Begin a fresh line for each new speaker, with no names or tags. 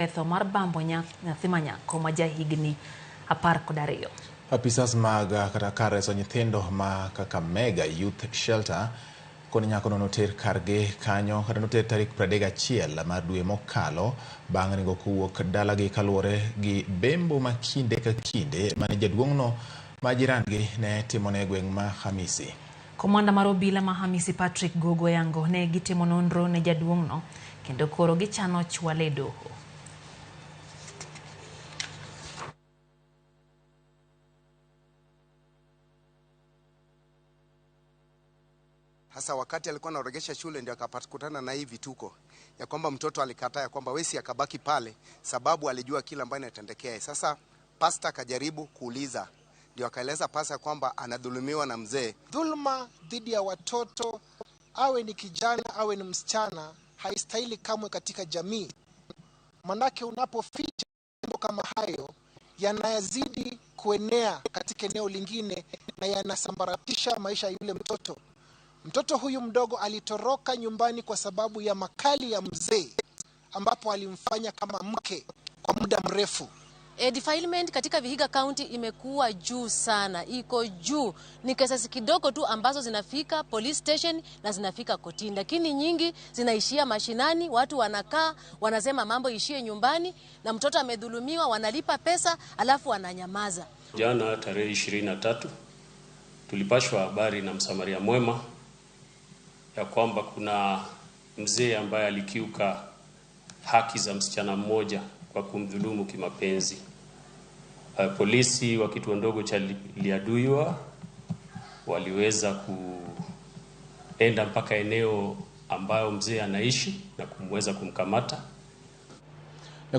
Ketho mar bambo nyathi manyako ma jahigni 12.
Apisas mag kata kar reso nyithindo ma Kakamega Youth Shelter koni nyakono noter kargi kanyo kata noter tarik 31 mar dwe mokalo bang' ringo kowuok dalagi kaluwore gi bembo ma kinde ka kinde mane jaduong'no ma jirandgi ne timone e gweng' ma Hamisi.
Komanda mar obila ma Hamisi Patrick Gogo yango ne gitimo nonro ne jaduong'no kendo koro gichano chwale e doho.
Hasa wakati alikuwa anaoregesha shule ndio akapakutana na hii vituko ya kwamba mtoto alikataa ya kwamba wesi akabaki pale sababu alijua kila ambayo inatendekea. Sasa pasta akajaribu kuuliza, ndio akaeleza pasta kwamba anadhulumiwa na mzee.
Dhulma dhidi ya watoto, awe ni kijana awe ni msichana, haistahili kamwe katika jamii. Manake unapoficha mambo kama hayo yanazidi kuenea katika eneo lingine na yanasambaratisha maisha ya yule mtoto. Mtoto huyu mdogo alitoroka nyumbani kwa sababu ya makali ya mzee, ambapo alimfanya kama mke kwa muda mrefu.
Defilement katika Vihiga County imekuwa juu sana, iko juu. Ni kesi kidogo tu ambazo zinafika police station na zinafika kotini, lakini nyingi zinaishia mashinani. Watu wanakaa wanasema mambo ishie nyumbani, na mtoto amedhulumiwa, wanalipa pesa alafu wananyamaza.
Jana tarehe 23 tulipashwa habari na Msamaria Mwema ya kwamba kuna mzee ambaye alikiuka haki za msichana mmoja kwa kumdhulumu kimapenzi. Polisi wa kituo ndogo cha Liaduywa waliweza kuenda mpaka eneo ambayo mzee anaishi na kumweza kumkamata.